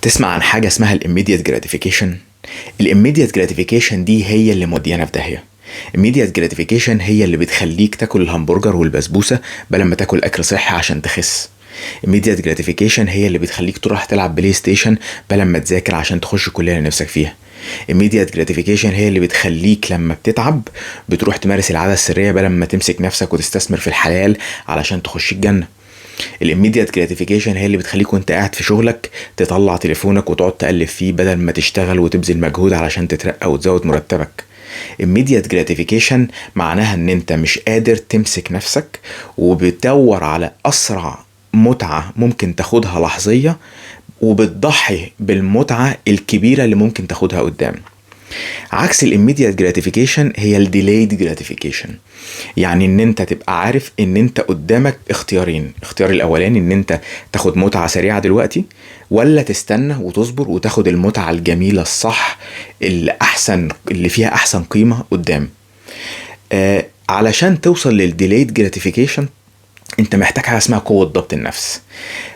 تسمع عن حاجة اسمها ال immediate gratification؟ ال immediate gratification دي هي اللي موديانا في داهيه. immediate gratification هي اللي بتخليك تاكل الهمبرجر والبسبوسه بدل ما تاكل اكل صحي عشان تخس. immediate gratification هي اللي بتخليك تروح تلعب PlayStation بدل ما تذاكر عشان تخش الكلية اللي نفسك فيها. immediate gratification هي اللي بتخليك لما بتتعب بتروح تمارس العادة السرية بدل ما تمسك نفسك وتستثمر في الحلال علشان تخش الجنه. ال immediate gratification هي اللي بتخليك وانت قاعد في شغلك تطلع تليفونك وتقعد تقلب فيه بدل ما تشتغل وتبذل مجهود علشان تترقى وتزود مرتبك. immediate gratification معناها ان انت مش قادر تمسك نفسك وبتدور على اسرع متعة ممكن تاخدها لحظية، وبتضحي بالمتعة الكبيرة اللي ممكن تاخدها قدام. عكس ال immediate gratification هي ال delayed gratification، يعني ان انت تبقى عارف ان انت قدامك اختيارين، الاختيار الاولاني ان انت تاخد متعة سريعة دلوقتي، ولا تستنى وتصبر وتاخد المتعة الجميلة الصح اللي احسن، اللي فيها احسن قيمة قدام. علشان توصل لل delayed gratification انت محتاج حاجة اسمها قوة ضبط النفس.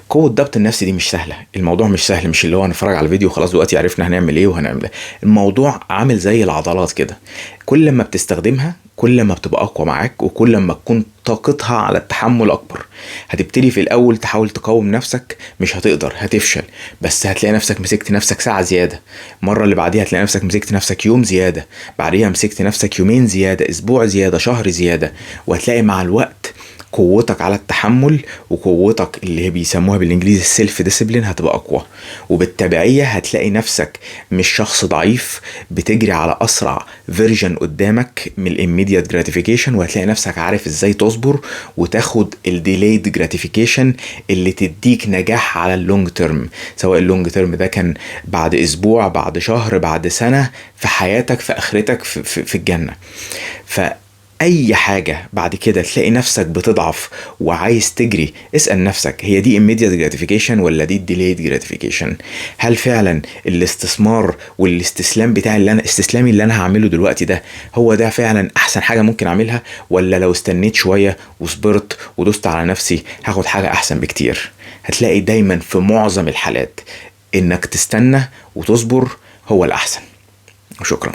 قوة ضبط النفس دي مش سهلة، الموضوع مش سهل، مش اللي هو هنتفرج على الفيديو وخلاص دلوقتي عرفنا هنعمل ايه وهنعمل ايه. الموضوع عامل زي العضلات كده، كل ما بتستخدمها كل ما بتبقى اقوى معاك، وكل ما تكون طاقتها على التحمل اكبر. هتبتدي في الاول تحاول تقاوم نفسك، مش هتقدر، هتفشل، بس هتلاقي نفسك مسكت نفسك ساعة زيادة، المرة اللي بعديها هتلاقي نفسك مسكت نفسك يوم زيادة، بعديها مسكت نفسك يومين زيادة، اسبوع زيادة، شهر زيادة، وهتلاقي مع الوقت قوتك على التحمل وقوتك اللي هي بيسموها بالانجليزي ال self discipline هتبقى اقوى، وبالتبعية هتلاقي نفسك مش شخص ضعيف بتجري على اسرع version قدامك من ال immediate gratification، وهتلاقي نفسك عارف ازاي تصبر وتاخد ال delayed gratification اللي تديك نجاح على ال long term، سواء ال long term ده كان بعد اسبوع، بعد شهر، بعد سنة، في حياتك، في اخرتك، في الجنة. ف اي حاجة بعد كده تلاقي نفسك بتضعف وعايز تجري، اسأل نفسك هي دي immediate gratification ولا دي delayed gratification؟ هل فعلا الاستثمار والاستسلام بتاعي اللي انا استسلامي اللي انا هعمله دلوقتي ده هو ده فعلا احسن حاجة ممكن اعملها، ولا لو استنيت شوية وصبرت ودوست على نفسي هاخد حاجة احسن بكتير؟ هتلاقي دايما في معظم الحالات انك تستنى وتصبر هو الاحسن. وشكرا.